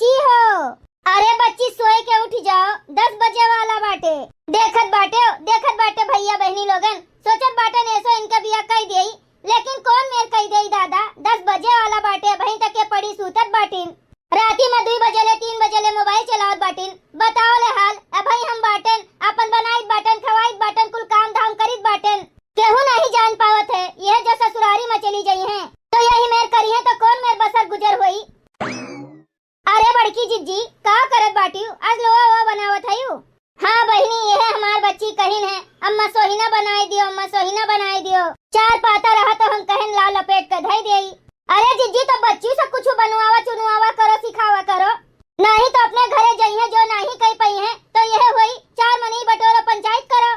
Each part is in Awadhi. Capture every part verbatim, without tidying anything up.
बच्ची हो। अरे बच्ची, सोए के उठ जाओ, दस बजे वाला बाटे। देखत बाटे, देखत बाटे भइया बहिनी लोगन, सोचत बाटन एसो इनका बियाह कइ देई, लेकिन कौन मेर कइ देई दादा, दस बजे वाला बाटे, अबहीं तक के पड़ी सूतत बाटिन। राती में दुई बजे ले, तीन बजे ले मोबाइल चलावत बाटिन। बताओ ले हाल, अबहीं हम बाटेन, आपन बनाइत बाटेन, खवाइत बाटेन, कुल काम धाम करित बाटेन। केहू नाहीं जान पावत है, यह जो ससुरारी में चली जइहें, तो यही मेर करिहें, तो कौन मेर बसर गुजर होई? अरे बड़की जिज्जी, का करत बाटिउ? आज लोआ वोआ बनावत हइउ? हाँ बहिनी, यह हमार बच्ची कहिन है, अम्मा सोहिना बनाए दियो, अम्मा सोहिना बनाए दियो। चार पाता रहा तो हम कहेन लाव लपेट के धइ देई। अरे जिज्जी, तो बच्ची से कुछ बनवावा चुनवावा करो, सिखावा करो, नाहीं तो अपने घरे जइहें, जो नाहीं कइ पइहें, तो यह होई चार मनई बटोरो, पंचायत करो।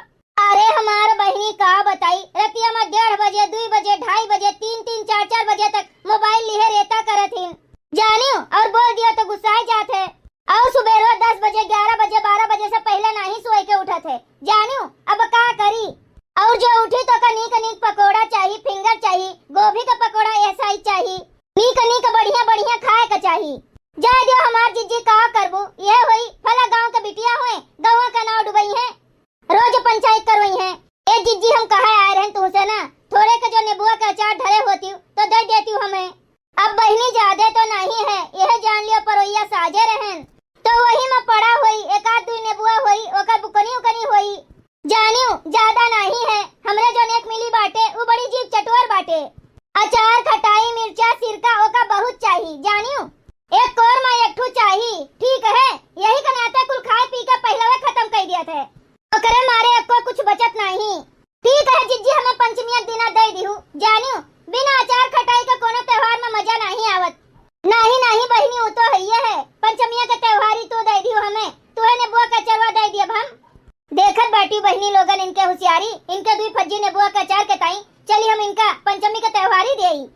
अरे हमार बहिनी का बताई, रतिया में डेढ़ बजे, दुई बजे, ढाई बजे, तीन तीन, चार चार बजे तक मोबाइल लिहे रेता करत हिन। जानियो, और बोल दियो तो गुस्साए जात है। और सुबेरवा दस बजे, ग्यारह बजे, बारह बजे से पहिले नाहीं सोए के उठत है। जानियो, अब का करी? और जो उठी तो का नीक नीक पकोड़ा चाही, फिंगर चाही, गोभी का पकोड़ा ऐसा ही चाही, नीक नीक बढ़िया बढ़िया खाए का चाही। जाए दियो हमार जिज्जी, का करबू? यह होई फला गाँव के बिटिया होए, गौवा का नाव डुबइहें। रोज पंचायत करवइहें। ए जिज्जी, हम कहे आए रहन तुहसे ना, थोड़े के जो नेबुआ के अचार धरे होतिउ, तो दइ देतिउ हमें। अब बहिनी जादे तो नाहीं है, यह जान लियो परोइया साजे रहन, तो वही में पड़ा होई, एक आध दुई नेबुआ होई, ओकर बुकनी उकनी होई। जानिउ, जादा नाहीं है, हमरे जो नेक मिली बाटे, उ बड़ी जीभ चटोर बाटे। अचार, खटाई, मिर्चा, सिरका ओका बहुत चाही, जानिउ। एक कोर में एक ठू चाही, ठीक है, यही के नाते कुल खाए पी के पहिलवे खतम कइ दियत है। ओकरे मारे एको कुछ बचत नाहीं। ठीक है जिज्जी, हमें पंचमिया के दिना दइ दिहु, जानिउ, बिना अचार खटाई के कोनो त्योहार में मजा नाहीं आवत। नाहीं, नाहीं बहिनी, उ तो हइये है, पंचमिया के त्योहारी तू दइ दिहु हमें, तुहे नेबुआ के अचरवा दइ दियब हम। देखत बाटी बहिनी लोगन इनके हुसियारी, इनके दुई फज्जी नेबुआ के अचार के ताई, चली हम इनका पंचमी के त्योहारी देई।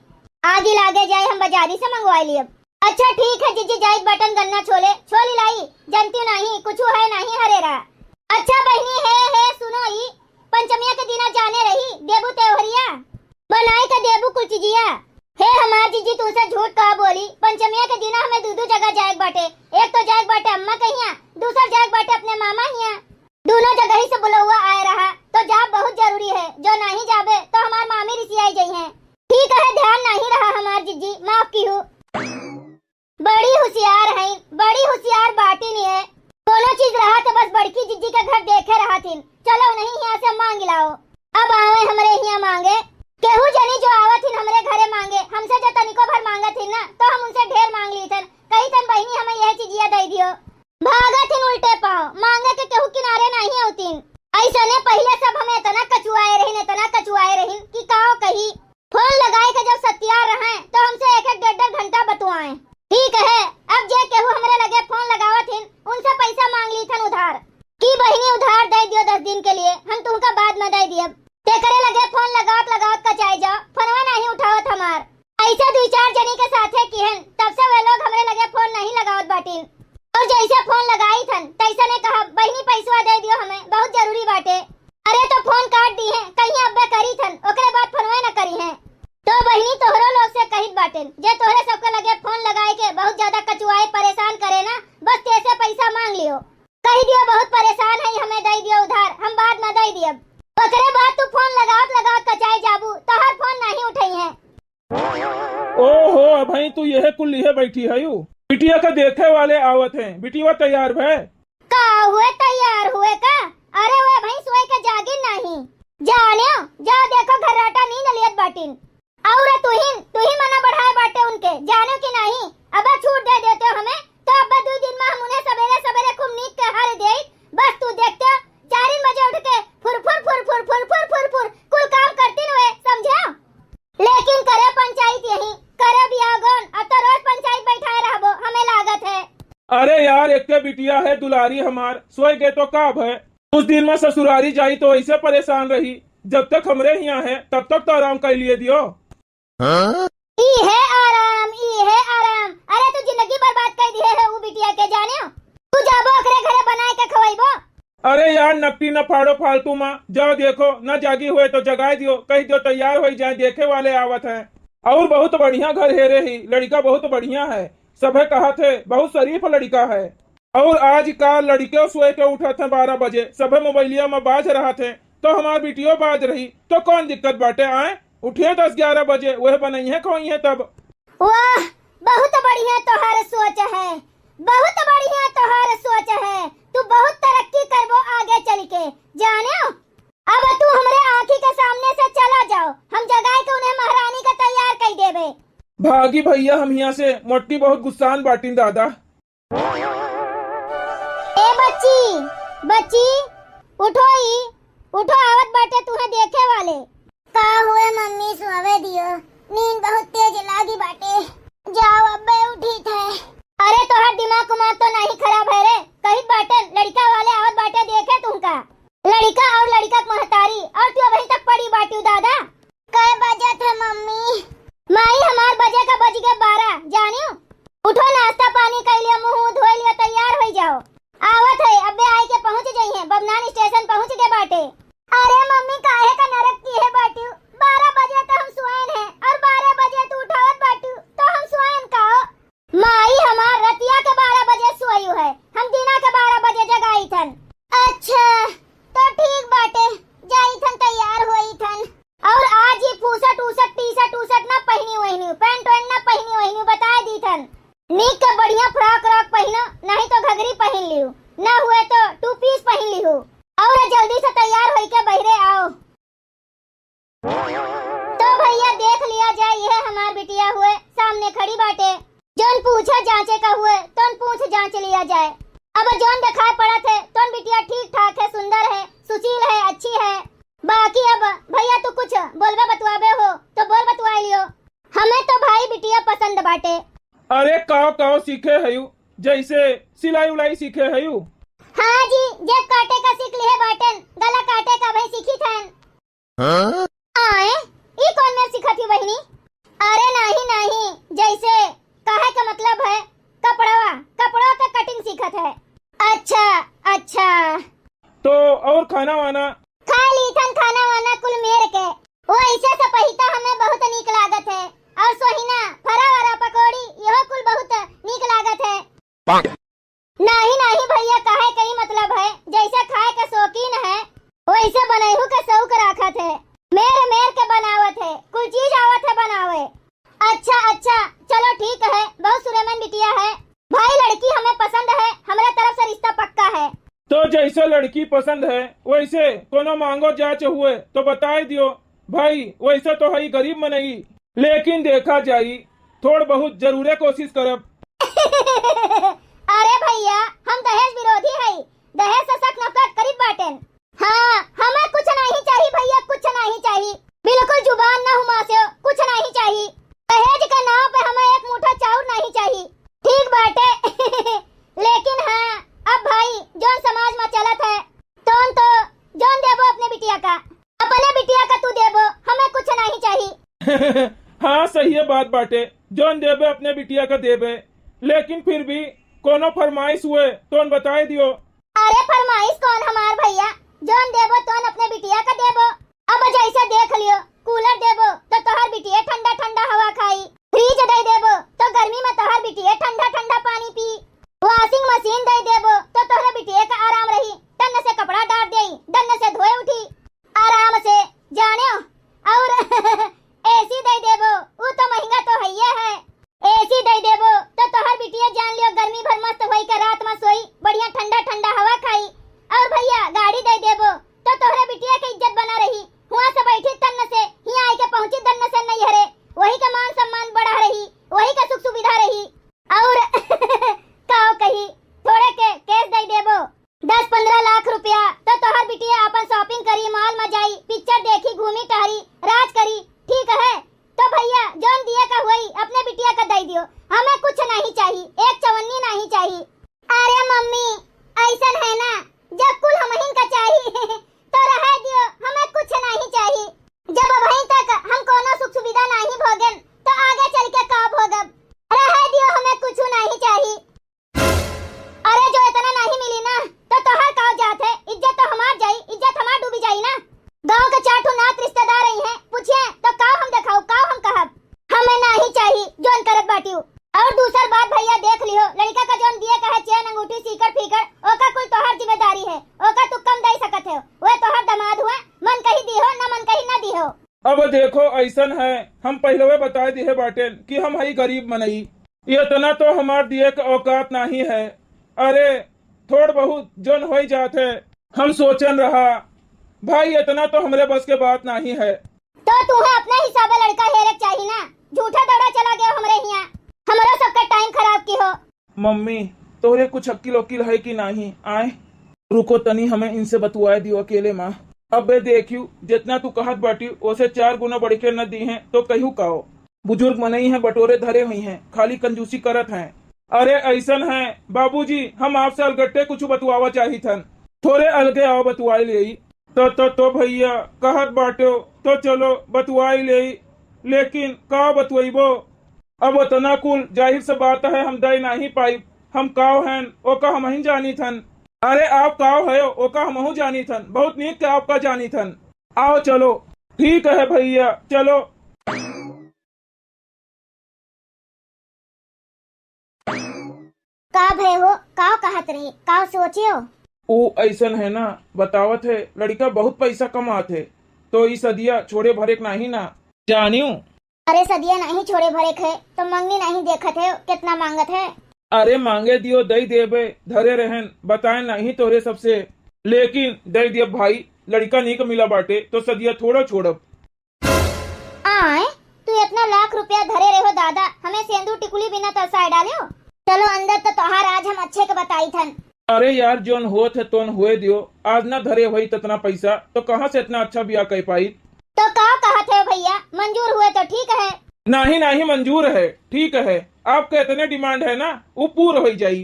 आगी लागे जाए, हम बजारी से मंगवाइ लियब। अच्छा ठीक है जिज्जी, जाइत बाटन गन्ना छोले, छोली लाई, जनतिउ नाहीं, कुछु है नाहीं हरेरा। अच्छा बहिनी, हे, हे, सुनो ई, पंचमिया के दिना जाने रही, देबू त्योहरिया, बनाए के देबू कुल चिजिया। हे हमार जिज्जी, तुहसे झूठ का बोली, पंचमिया के दिना हमें दू दू जगह जाए के बाटे, एक तो जाए के बाटे अम्मा के हियाँ, दूसर जाए के बाटे अपने मामा हियाँ। दूनो जगही से बुलौआ आए रहा, तो जाब बहुत जरूरी है, जो नाहीं जाबे तो हमार मामी रिसियाई जइहें। ठीक है, ध्यान नाहीं रहा हमार जिज्जी, माफ किहू। बड़ी हुसियार हईन, बड़ी हुसियार बाटिन ये। कोनो चीज रहा तो बस बड़की जिज्जी के घर देखे रहत हिन। चलो उन्हीं हियाँ से माँगि लाओ। अब आवे हमरे हियाँ माँगे। केहू जनी जो आवत हिन हमरे घरे माँगे, हमसे जो तनिको भर माँगत हिन ना, तो हम उनसे ढेर माँग लीथन। कहिथन बहिनी हमें यह चिजिया दइ दियो। भागत हिन उल्टे पाँव, माँगे के केहू किनारे नाहीं अउतिन। अइसने पहिले सब हमें एतना कचुआए रहिन, एतना कचुआए रहिन कि काव कही। फोन लगाए के जब सत्यार रहैं, तो हमसे एक एक डेढ़ डेढ़ घंटा बतुआएँ। ठीक है, अब जे केहू हमरे लगे फोन लगावत हिन, उनसे पैसा माँग लीथन उधार। कि बहिनी उधार दइ दियो दस दिन के लिए, हम तुहका बाद में दइ दियब। तेकरे लगे फोन लगावत लगावत कचाए जाओ, फोनवा नाहीं उठावत हमार। अइसे दुई चार जनी के साथे किहन, तब से वे लोग हमरे लगे फोन नाहीं लगावत बाटिन। और जइसे फोन लगाइथन, तइसने कहब, "बहिनी, पइसवा दइ दियो हमें, बहुत जरूरी बाटे।" अरे, तो फोन काट दिहें, कहिहें अब्बे करीथन, ओकरे बाद फोनवे न करिहें। तो बहिनी, तोहरो लोग से कहित बाटेन, जे तोहरे सबके लगे फोन लगाए के बहुत ज्यादा कचुआए, परेशान करे ना, बस तेसे पइसा माँग लियो। कहि दियो, "बहुत परेशान हई, हमें दइ दियो उधार, हम बाद में दइ दियब।" ओकरे बाद तू फोन लगावत लगावत कचाए जाबू, तोहर फोन नाहीं उठइहें। ओहो, अबहीं तू यह कुल लिहे बैठी हयू? बिटिया के देखे वाले आवत हैं, बिटिया तैयार भय। का हुए, तैयार हुए का? अरे, वे अबहीं सोए के जागिन नाहीं। जान्यो, जा देखो, घर्राटा नींद लियत बाटिन। और तुहिन, तुही मना बढ़ाए बाटे उनके, जान्यो कि नाहीं? अबे छूट दे देते हो हमें, तो अब्बे दुई दिन में हम उन्हें सबेरे सबेरे खूब नींद के हर देइत। बस तू देखते हो, चारिन बजे उठ के फुर फुर फुर फुर कुल काम करतिन हुए, समझे? लेकिन करे पंचायत यहीं, करे बियाह गौन, अब तो रोज पंचायत बैठाए रहबो, हमें लागत है। अरे यार, एक्के बिटिया है दुलारी हमार, सोए गे तो का भय? कुछ दिन में ससुरारी जाई तो ऐसे परेशान रही, जब तक हमरे हियाँ है, तब तक तो आराम कर लिए दियो। हाँ? ई है आराम, ई है आराम। अरे तू जिंदगी बर्बाद कर दिए है ऊ बिटिया के, जान्यो। तू जाबो ओकरे घरे बनाए के खवाइबो। अरे यार, नपटी न फाड़ो फालतू माँ, जाओ देखो, न जागी हुए तो जगाए दियो, कहि दियो तैयार होई जाए, देखे वाले आवत हैं। और बहुत बढ़िया घर हेरे ही, लड़का बहुत बढ़िया है, सभे कहत है, बहुत शरीफ लड़िका है। और आजकाल लड़िके सोए के उठत हैं बारह बजे, सभे मोबाइलिया में बाझ रहत हैं, तो हमार बिटियो बाझ रही, तो कौन दिक्कत बाटे? आए, उठिए दस ग्यारह बजे, वह बनइहे खोइहे तब। वाह, बहुत बढ़िया तोहार सोच है, बहुत बढ़िया तोहार सोच है। तू बहुत तरक्की करबो आगे चल के, जानेउ। अब तू हमरे आँखी के सामने से चला जाओ, हम जगाए के उन्हें महारानी का तैयार कई देबे। भागी भइया, हम हियाँ से, मोटकी बहुत गुस्सान बाटिन दादा। ए बच्ची, बच्ची, उठो ई, उठो, आवत बाटे तुहे देखे वाले। का हुए मम्मी, सोवे दियो, नींद बहुत तेज लागी बाटे। जाओ अब्बे उठी थे। अरे तोहार दिमाग उमाग तो नहीं खराब है रे, कहित बाटे लड़िका वाले आवत बाटे देखे तुमका। लड़िका और लड़िका के महतारी, और तू अबहीं तक पड़ी बाटिउ दादा। कै बजत है मम्मी? माई हमार बजे का बज गए बारह, जानियो। उठो नाश्ता पानी कर लियो, मुँह धोए लियो, तैयार हो जाओ। आवत है, अबे आए के पहुँच जाई है, बबनान स्टेशन पहुँच गए बाटे। अरे मम्मी काहे का नरक की है बाटिउ, बारह बजे तो हम सोएन है और बारह बजे तू उठावत बाटिउ तो हम सोएन का हो? माई हमार रतिया के बारह बजे सोयू है, हम दिना के बारह बजे जगाई थन। अच्छा, तो ठीक बाटे, जाई थन, तैयार होई थन। और आज ये फूसट उसट, टी शर्ट उसट ना पहनी वहनी, पैंट वैंट ना पहनी वहनी, बता दी थन। नीक के बढ़िया फ्रॉक व्रॉक पहनो, नहीं तो घघरी पहन लियो, ना हुए तो टू पीस पहन लियो। और जल्दी से तैयार होई के बहरे आओ। तो भइया देख लिया जाए, यह हमार बिटिया हुए सामने खड़ी बाटे। जौन पूछे जांचे का हुए, तौन पूछ जांच लिया जाए। अब जौन दिखाई पड़त है, तौन बिटिया ठीक ठाक है, सुंदर है, सुशील है, अच्छी है। बाकी अब भइया तू कुछ बोलबे बतवाबे हो, तो बोल बतवाई लियो। हमें तो भाई बिटिया पसंद बाटे। अरे काव काव सीखे हयू, जैसे सिलाई उलाई सीखे हयू? हाँ जी, जेब काटे का सीख लिहे बाटेन, गला काटे का भाई सीखी थन। हाँ? आए, ई कौन मेर सिखत ही बहिनी? अरे नाही नाही, जैसे कहे का मतलब है कपड़वा, कपड़वा के कटिंग सीखत है। अच्छा, अच्छा। तो और खाना वाना? खा ली थन खाना वाना कुल मेर के। वैसे सपहिता हमें बहुत नीक लागत है। और सोहिना, फरा वरा पकौड़ी, यहो कुल बहुत नीक लागत है। नाही नाही भइया, कहे के ई मतलब है, जैसे खाए के शौकीन है, वैसे बनैहू के शौक राखत है। मेर मेर के बनावत है, कुल चीज आवत है बनावे। अच्छा अच्छा, चलो ठीक है, बहुत सुरेमन बिटिया है। भाई लड़की हमें पसंद है, हमरे तरफ से रिश्ता पक्का है। तो जैसे लड़की पसंद है, वैसे कोनो मांगो जांच हुए तो बताए दियो। भाई वैसे तो हई गरीब मनई, लेकिन देखा जाई, थोड़ बहुत जरूरे कोशिश करब। अरे भइया, हम दहेज विरोधी हई, दहेज से सख्त नफरत करीत बाटेन। हाँ, हमें कुछ नहीं चाही भइया, कुछ नहीं चाही। बिल्कुल जुबान न हुमास्यो, कुछ नहीं चाही। दहेज के नाव पे हमें एक मुठा चाउर नहीं चाही। ठीक बाटे। लेकिन हाँ, अब भाई, जौन समाज में चलत है, तौन तो जौन देबो अपने बिटिया का, अपने बिटिया का तू देबो, हमें कुछ नहीं चाही। हाँ, सही बात बाटे, जौन देबे अपने बिटिया का देबे, लेकिन फिर भी कोनो फरमाइश हुए, तौन बताए दियो। अरे फरमाइश कौन हमार भइया, जौन देबो तौन अपने बिटिया का देबो। अब जैसे देख लियो, कूलर देबो तो तोहर बिटिया ठंडा ठंडा हवा खाई, फ्रिज दे देबो तो गर्मी में तोहर बिटिया ठंडा ठंडा पानी पी, वॉशिंग मशीन दे देबो तो तोहर बिटिया का आराम रही, दन्न से कपड़ा डार देई, दन्न से धोए उठी आराम से, जान्यो। और एसी दे देबो, ऊ तो महंगा तो हइये है। एसी दे देबो तो तोहर बिटिया जान लियो गर्मी भर मस्त होई के रात में सोई, बढ़िया ठंडा ठंडा हवा खाई। और भइया गाड़ी दे देबो तो तोहरे बिटिया के इज्जत बना रही, हुआं से बैठी तन्न से हियां आइके पहुंची दन्न से नैहरे, वही का मान सम्मान बढ़ा रही, वही का सुख सुविधा रही। और देखो, अइसन है, हम पहिलवे बताए दिहे बाटेन कि हम हई गरीब मनई। इतना तो हमार दिए के औकात नाहीं है। अरे, थोड़ बहुत जौन होई जात है, हम सोचन रहा। भाई, इतना तो हमरे बस के बात नाहीं है। तो तुहें अपने हिसाबे लड़का हेरे के चाही ना, झूठा दौड़ा चला गयो हमरे हियाँ, हमरो सबका टाइम खराब किहो। मम्मी, तोहरे कुछ अक्किल उक्किल है कि नाहीं? आए, रुको तनी, हमें इनसे बतुआए दियो अकेले मा। अबे देखियो, जितना तू कहत बाटी, ओसे चार गुना बढ़ के न दीहें, तो कहियो काओ। बुजुर्ग मनई हैं, बटोरे धरे हुई हैं, खाली कंजूसी करत हैं। अरे अइसन है बाबूजी, हम आपसे अलगट्टे कुछ बतुआवा चाहित हन। थोड़े अलगे आओ, बतुआई लेई। तो, तो, तो भइया कहत बाट्यो, तो चलो बतुआई लेई, लेकिन का बतुआइबो? अब ओतना कुल जाहिर से बात है, हम दइ नाहीं पाइब। हम काव हन, ओका हमहीं जानित हन। अरे आप काव हयो, ओका हमहूँ जानित हन, बहुत नीक के आपका जानित हन। आओ चलो। ठीक है भइया, चलो। का भय हो, का कहत रहे, का सोचे हो? ऊ अइसन है ना, बतावत है, लड़िका बहुत पैसा कमात है, तो ई सदिया छोड़े भरे के नाहीं ना। जानियो। अरे सदिया नाहीं छोड़े भरे के है, तो मंगनी नाहीं देखत है, कितना मांगत है? अरे मांगे दियो, दई देबे, धरे रहन, बताए नाहीं तोरे सबसे, लेकिन दई दियो भाई, लड़िका नीक मिला बाटे, तो सदिया थोड़ा छोड़ब। आय, तू इतना लाख रुपया धरे रहो दादा, हमें सेंदूर टिकुली बिना तरसाए डाल्यो। चलो अंदर तो तोहार आज हम अच्छे के बताई थन। अरे यार, जोन होत है तोन हुए दियो, आज ना धरे होई ततना पैसा, तो कहाँ से इतना अच्छा बियाह कर पाई? तो का कहत है भइया, मंजूर हुए तो ठीक है। नाहीं, नाहीं मंजूर है, ठीक है, आपका इतने demand है ना, वो पूर होई जाई।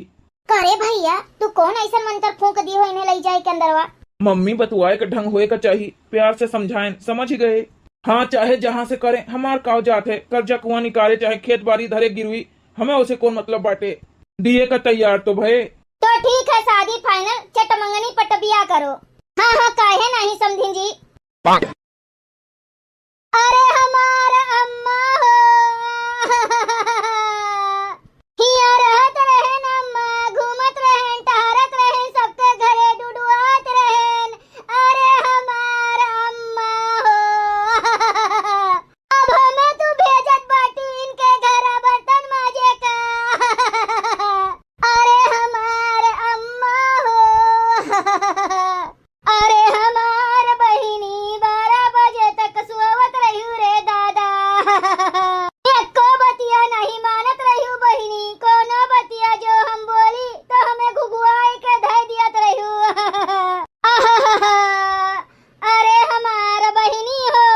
का रे भइया, तू कौन अइसन मंतर फूंक दिहो इन्हें लई जाए के अंदरवा? मम्मी, बतुआए के ढंग होए का चाही, प्यार से समझाएन, समझ गए? हाँ, चाहे जहाँ से करें, हमार काव जात है, कर्जा कुआं निकाले, चाहे खेत बारी धरे गिरवी, हमें उसे कौन मतलब बाटे? दिए का तैयार तो भए। तो ठीक है, शादी final, चटमंगनी पटबिया करो। हाँ, हाँ, काहे नाहीं समधिन जी? अरे हमार अम्मा हो, हियाँ रहत रहेन अम्मा, घूमत रहेन, टहरत रहेन, सबके घरे डुडुआत रहेन। अरे हमार अम्मा हो, अब हमें तू भेजत बाटी इनके घरा बर्तन माजे का। अरे हमार अम्मा हो, अरे हमार बहिनी, बारह बजे तक सोवत रह्यू रे दादा। एको बतिया नहीं मानत रह्यू बहिनी, कोनो बतिया जो हम बोली तो हमें घुघुआई के धै दियत रह्यू। अरे हमार बहिनी हो,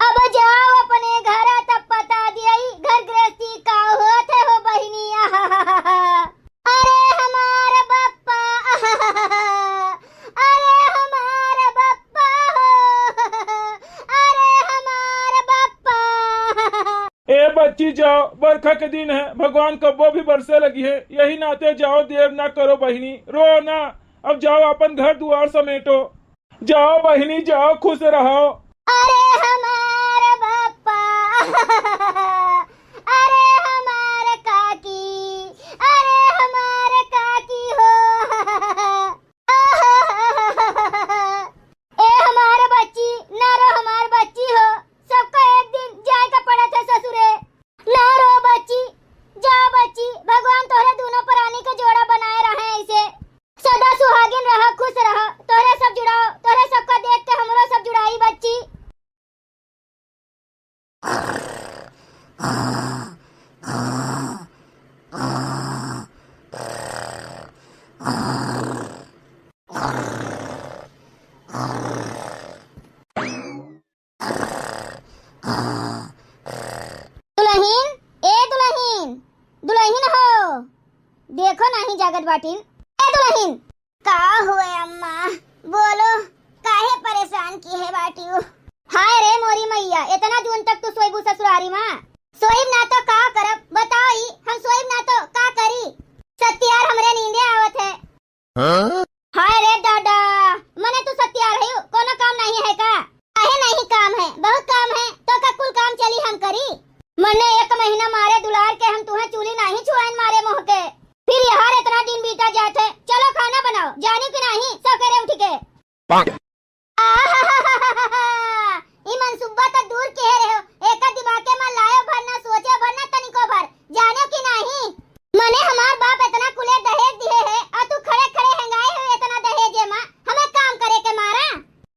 अब जाओ अपने घर तब पता दियई घर गृहस्थी का होत है हो बहिनी। अरे हमार बप्पा, अरे हमार बप्पा हो, अरे हमार बप्पा। ए बच्ची जाओ, बरखा के दिन है, भगवान कब्बो भी बरसे लगी है, यही नाते जाओ, देर ना करो बहिनी, रो ना, अब जाओ अपन घर दुआर समेटो। जाओ बहिनी जाओ, खुश रहो। अरे हमार बप्पा, अरे हमार काकी, अरे हमार काकी हो। ए हमार बच्ची, ना रो हमार बच्ची हो, सबका एक दिन जाए का पड़त है ससुरे। ना रो बच्ची, जा बच्ची, भगवान तोहरे दोनों प्राणी का जोड़ा बनाए रहे ऐसे। सदा सुहागिन रहा, खुश रहा। तोहरे सब जुड़ाओ, तोहरे सबका देख के हमरो सब जुड़ाई बच्ची। दुलहिन, ए दुलहिन, दुलहिन हो, देखो नाही जागत बाटिन। ए दुलहिन। का हुए अम्मा, बोलो, काहे परेशान किहे बाटिउ? हाय रे मोरी मइया, इतना जून तक तू सोइबू ससुरारी मा? सोइब ना तो का करब, बताओ ई, हम सोइब ना तो का करी? सत्यार हमरे नींदे आवत है। हाँ? हाय रे दादा, मने तू सत्यार हयू, कोनो काम नाही है का? काहे नाही काम है, बहुत काम है, तो का कुल काम चली हम करी? मने एक महीना मारे दुलार के हम तुहे चूली नाही छुआइन मारे मोह के, फिर यार इतना दिन बीता जात है। चलो खाना बनाओ, जानी कि नाही, सवेरे उठ के। आहाहाहा, ई मनसुब्बा तो दूर किहे रहो, एका दिमागे मा लायो भर ना, सोचो भर ना तनिको भर, जानो कि नाहीं? मने हमार बाप एतना कुले दहेज दिहे है, अउ तू खड़े खड़े हेंगाए हो एतना दहेजे मा, हमें काम करे के मारा?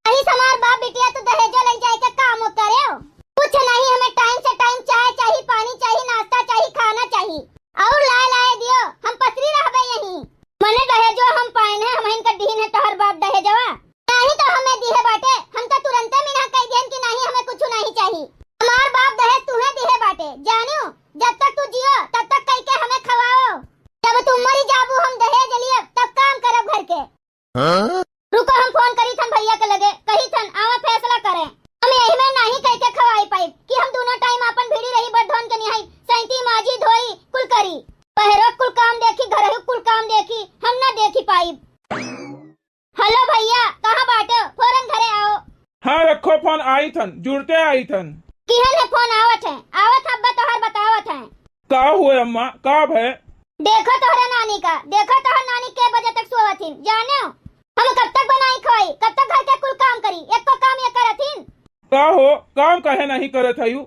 अहिस हमार बाप बिटिया तू दहेजो लइ जाए के काम करेउ। कुछ नहीं, हमें टाइम से टाइम चाय चाही, पानी चाही, नाश्ता चाही, खाना चाही। अउर लाए लाए दियो, हम पसरी रहबे यहीं। मने दहेजो हम पाइन है, हमहिन के दीन है तोहर बाप दहेजवा। नाहीं तो हमें दिहे बाटे, हम तो तुरंते मिनहा कहि दिहन कि नाहीं, हमें कुछ नाहीं चाही। हमार बाप दहेज तुहे दिहे बाटे, जानियो, जब तक तू जियो तब तक कहि के हमें खवाओ। जब तू मरी जाबू हम दहेज लियब तब काम करब घर के। हाँ? रुको, हम फोन करी थन भइया के लगे, कही थन आवा फैसला करे। हम यही में नाहीं कहि के खवाई पाइब कि हम दूनो टाइम आपन भिड़ी रही बड़ धोन के निहाई, सैंती, माजी, धोई, कुल करी। बहरो कुल काम देखी, घरहु कुल काम देखी, हम ना देखी पाइब। हेलो भइया, कहाँ बाटे? फौरन घरे आओ। हाँ, रखो फोन, आई थन, जुड़ते आई थन। किहन है फोन? आवत है, आवत है, अब्बा तोहर बतावत है। का हुए अम्मा, का भय? देखो तोहरे नानी का, देखो तोहर नानी के बजे तक सोवत हिन, जानेउ? हम कब तक बनाई खवाई, कब तक घर के कुल काम करी, एको काम ये करत हिन? का हो, काम काहे नाहीं करत हयू?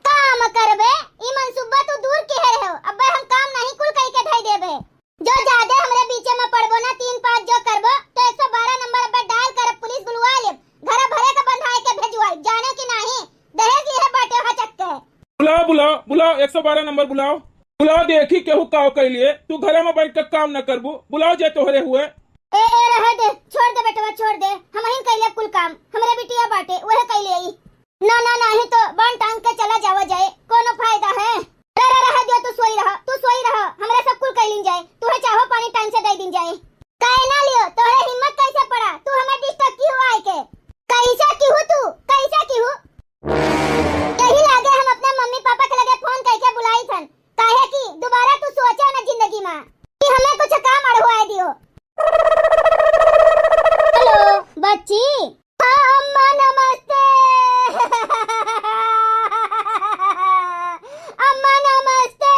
काम करबे, ई मनसुब्बा तू दूर किहे रहो, अब्बे हम काम नाहीं कुल कइ के धइ देबे। जो जादे हमरे बीचे में पड़बो ना, तीन पाँच जो करबो, तो एक सौ बारह नंबर अब्बे डायल करब, पुलिस बुलवा लेब, घर भरे के बंधाए के भेजवाई, जाने कि नाहीं? दहेज लिहे बाटे हचक के। बुलाओ, बुलाओ, बुलाओ, एक सौ बारह नंबर बुलाओ। बुलाओ, देखी केहू काव कइ लिए। तू घरे में बैठ के काम न करबू, बुलाओ जे तोहरे हुए। ए, ए, रहे दे, छोड़ दे बेटवा, छोड़ दे। हमहिन कइले कुल काम, हमरे बिटिया बाटे, वहे कइले आई। ना, ना, नाहीं तो बांध टांग के चला जावा जाए, कोनो फायदा है? रे, रे, रहे दियो, तू सोई रहा, तू सोई रहा, हमरे सब कुल कइ लीन जाए, तुहे चाहो पानी टाइम से दइ दीन जाए। काहे ना लियो? तोहरे हिम्मत कैसे पड़ा? तू हमें डिस्टर्ब की हुआ है के? कैसे की हूँ तू? कैसे की हूँ? यही लागे हम अपने मम्मी पापा के लगे फोन करके बुलाई थन, काहे कि दोबारा तू सोचे ना जिंदगी में कि हमें कुछ काम अड़हुआ दियो। हेलो बच्ची। हाँ अम्मा नमस्ते। अम्मा नमस्ते।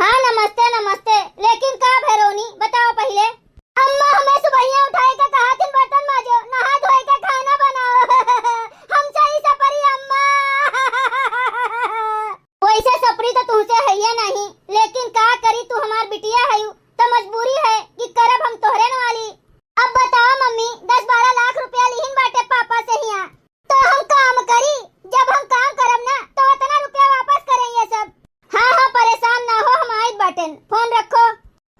हाँ नमस्ते नमस्ते, लेकिन का भय रोनी बताओ पहिले। अम्मा हमें सुबहिया उठाए के कहा थिन बर्तन माजो, नहा धोए के खाना बनाओ। हमसे ई सपरी अम्मा। वैसे सपरी तो तुमसे है ये नहीं, लेकिन का करी, तू हमार बिटिया है, तो मजबूरी है कि करब हम तोहरे न वाली। अब बताओ मम्मी, दस बारह लाख रुपया लिहिन बाटे पापा से हिया, तो हम काम करी? जब हम काम करब ना, तो उतना रुपया वापस करें ये सब। हाँ, हाँ, परेशान ना हो, हम आइत बाटेन। फोन रखो।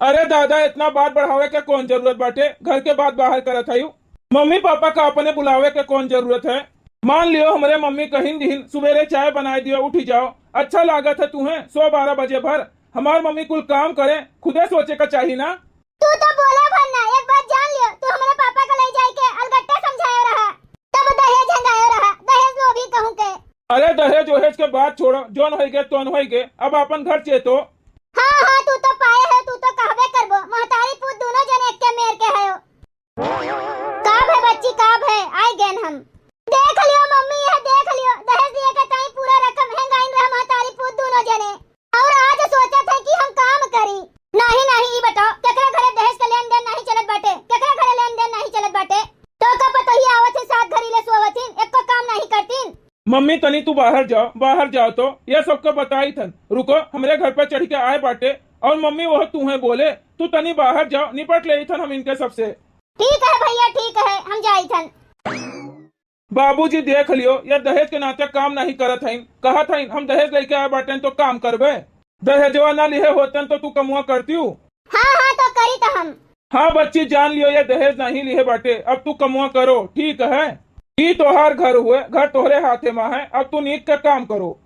अरे दादा, इतना बात बढ़ावे के कौन जरूरत बाटे? घर के बात बाहर करत हयू। मम्मी पापा का अपने बुलावे के कौन जरूरत है? मान लियो, हमरे मम्मी कहिन दिहिन, "सुबेरे चाय बनाए दियो, उठी जाओ।" अच्छा लागत है तुहें, सो बारह बजे भर। हमार मम्मी कुल काम करे, खुदे सोचे का चाही ना। तू तो बोला भर ना, एक बात जान लियो, तू हमरे पापा का ले जाए के अलगट्टा समझायो रहा, तब दहेज हंगायो रहा, दहेज लोभी कहूँ के। अरे दहेज ओहेज के बात छोड़ो, जोन होई गे तोन होई गे, अब अपन घर चेतो। हाँ, हाँ, तू तो पाए हो, तू तो कहबे करबो, महतारी पूत दोनों जने एक के मेर के हो। का भय बच्ची, का भय, आई गेन हम। देख लियो मम्मी, यह देख लियो, दहेज दिए के ताई पूरा रकम हेंगाइन रहा महतारी पूत दोनों जने। और आज सोचत है कि हम काम करी। नहीं, नहीं, ई बताओ, केकरे घरे दहेज के लेन देन नहीं चलत बाटे, केकरे घरे लेन देन नहीं चलत बाटे। तो का पतोहिया आवत है सात घड़ी ले सोवत हिन, एको काम नहीं करतीन। मम्मी, तनी तू बाहर जाओ, बाहर जाओ तो, ये सबके बताई थन। रुको, हमरे घर पे चढ़ के आए बाटे, और मम्मी वह तू है बोले, तू तनी बाहर जाओ, निपट ले थन हम इनके सबसे। ठीक है भैया, ठीक है, हम जाई थन। बाबूजी देख लियो, ये दहेज के नाते काम नहीं करत हईन, कहत हईन, "हम दहेज लेके आए बाटेन तो काम करबे, दहेजवा ना लिहे होतन तो तू कमुआ करतीउ।" हाँ, हाँ, तो करी तो हम। हाँ बच्ची, जान लियो, ये दहेज नहीं लिहे बाटे, अब तू कमुआ करो, ठीक है? ई तोहार घर हुए, घर तोहरे हाथे मा है, अब तू नीक के काम करो।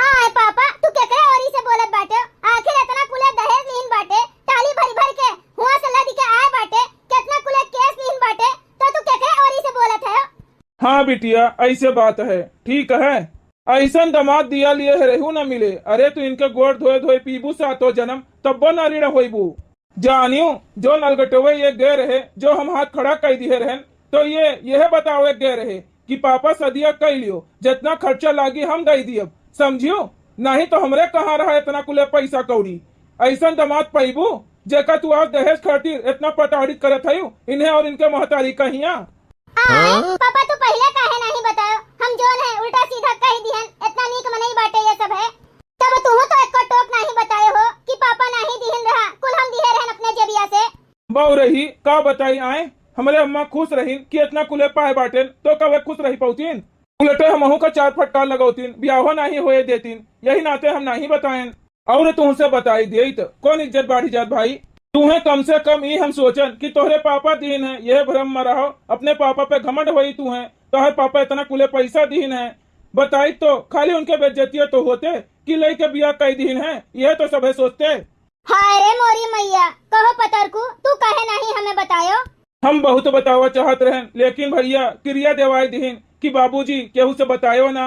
आय पापा, तू केकरे ओरी से बोलत बाटे? आखिर इतना कुले दहेज लिहिन बाटे, टाली भरी भर के हुआ से लद के आए बाटे, कितना कुले केस लिहिन बाटे, तो तू केकरे ओरी से बोलत है? हाँ बिटिया, ऐसे बात है, ठीक है। ऐसन दमाद दिया लिए है रहू न मिले। अरे तू इनके गोड़ धोए धोए पीबू सातो जन्म, तब्बो ना ऋण होइबू। जानियो, जो नलगटवे ये गए रहे, जो हम हाथ खड़ा कई दिए रहन, तो ये, यह बतावे गए रहे कि पापा सदिया कई लियो, जितना खर्चा लागी हम दई दियब, समझियो? नहीं तो हमरे कहाँ रहा इतना कुले पैसा कौड़ी। ऐसन दमाद पैबू, जेका तू आज दहेज खातिर इतना पटाड़ी करत हयू, इन्हें और इनके महतारी कहिया। आय, हाँ? पापा तू पहिले काहे नहीं बताए? और रही का बताई आए, हमरे अम्मा खुश रहीन कि इतना कुले पाए बाटेन, तो का वे खुश रही पौतीन? उलटे हमहू का चार फटकार लगौतीन, बियाहो नाहीं होए देतीन, यही नाते हम नाहीं बताएन। और तुहसे बताई देइत, कौन इज्जत बाढ़ी जात भाई? तुहें कम से कम ई हम सोचन कि तोहरे पापा दीन है, यह भ्रम में रहो, अपने पापा पे घमंड होई तुहें, तोहरे पापा इतना कुले पैसा दीन है, बताई तो खाली उनके बेइज्जतिया तो होते कि लइके बियाह कई दीन है, यह तो सभे सोचते। हाय रे मोरी मैया, कहो पतरकू, तू काहे नाहीं हमें बतायो? हम बहुत बतावा चाहत रहन, लेकिन भैया किरिया देवाई दिहिन कि बाबूजी केहू से बतायो ना।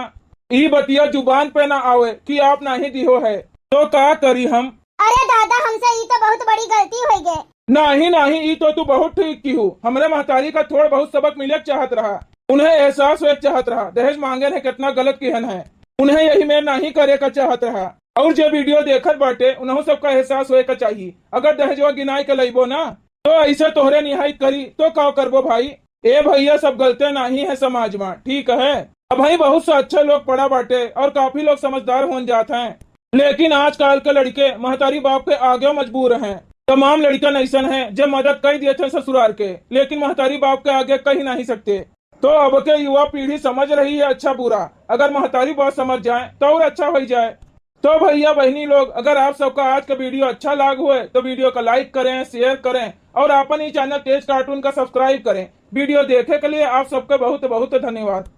ई बतिया जुबान पे ना आवे कि आप नाहीं दिहो है, तो का करी हम? अरे दादा, हमसे ई तो बहुत बड़ी गलती होई गए। नाहीं, नाहीं, ई तो तू बहुत ठीक किहू। हमरे महतारी का थोड़ बहुत सबक मिले के चाहत रहा, उन्हें एहसास होए के चाहत रहा, दहेज मांगेन है, कितना गलत किहन है, उन्हें यही में नाहीं करे का चाहत रहा। और जे वीडियो देखत बाटे, उन्हों सबका एहसास होए का चाहिए। अगर दहेजवा गिनाई के लइबो ना, तो ऐसे तोहरे निहाई करी, तो का करबो भाई? ए भैया, सब गलते नाहीं है समाज में, ठीक है? अबहीं बहुत सा अच्छा लोग पड़ा बाटे और काफी लोग समझदार होन जात हैं, लेकिन आजकल के लड़के महतारी बाप के आगे मजबूर हैं। तमाम लड़कन ऐसन हैं जे मदद कई दिए थे ससुराल के, लेकिन महतारी बाप के आगे कही नाहीं सकते। तो अब के युवा पीढ़ी समझ रही है अच्छा बुरा, अगर महतारी बाप समझ जाए तो और अच्छा हो जाए। तो भैया बहनी लोग, अगर आप सबका आज का वीडियो अच्छा लाग हुए तो वीडियो का लाइक करें, शेयर करें और अपन ही चैनल तेज कार्टून का सब्सक्राइब करें। वीडियो देखे के लिए आप सबका बहुत बहुत धन्यवाद।